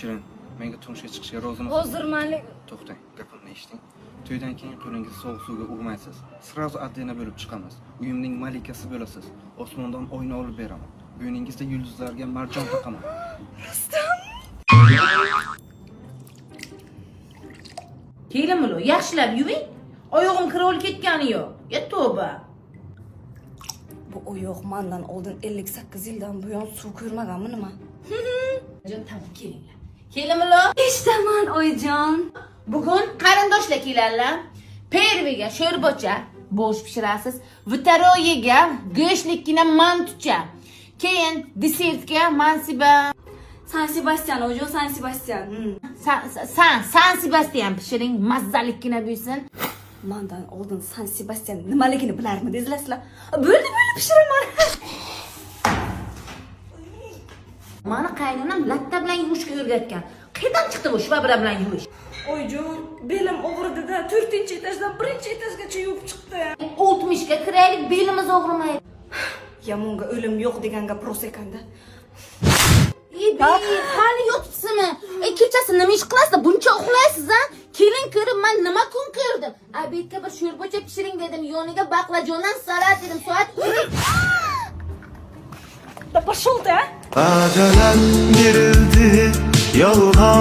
Shirin, menga turmushga chiqishga rozimisiz? Hozir mani To'xtang, gapimni eshiting. To'ydan keyin qo'lingizni sovuq suvga urmaysiz. Сразу отдельно bo'lib chiqamiz. Uyimning malikasi bo'lasiz. Osmondan oyna olib beraman. Bo'yningizda yulduzlarga marjon taqaman. Kelinmulo, yaxshilab yuving. Oyog'im kira olib ketgani yo'q. Ya tavba. Bu oyoq mandan oldin 58 yildan buyon suv ko'rmaganmi nima? Jon, tamom, kelinglar. Kelinmulo, Eshitaman, oyijon. Bugun qarindoshlar keladilar. Первый ga sho'rbacha, bo'sh pishirasiz. Второй ga go'shtlikkina mantucha. Keyin desertga mansiba San Sebastian, oyijon, San Sebastian. San Sebastian pishiring, mazzalikkina bo'lsin. Mandan oldin San Sebastian nimaligini bilarmidingizlar sizlar? Bo'ldi, bo'ldi, pishiraman. Mani qaynonam latta bilan yuvishga o'rgatgan. Qayerdan chiqdi bu швабра bilan yuvish? Oyijon, belim og'ridida, 4-etajdan 1-etajgacha yuvib chiqdim. 60 ga kiraylik, belimiz og'rimaydi. Yomonga o'lim yo'q degan gap rost ekanda. E, hali yotibsizmi? E, kechasi nima ish qilasiz? Buncha uxlaysiz, a? Kelin ko'rib man nima kun ko'rdim? Обед ga bir sho'rbacha pishiring dedim, yoniga baqlajondan salat dedim. Soat Да пошел ты, а! Aceler girildi yolgan.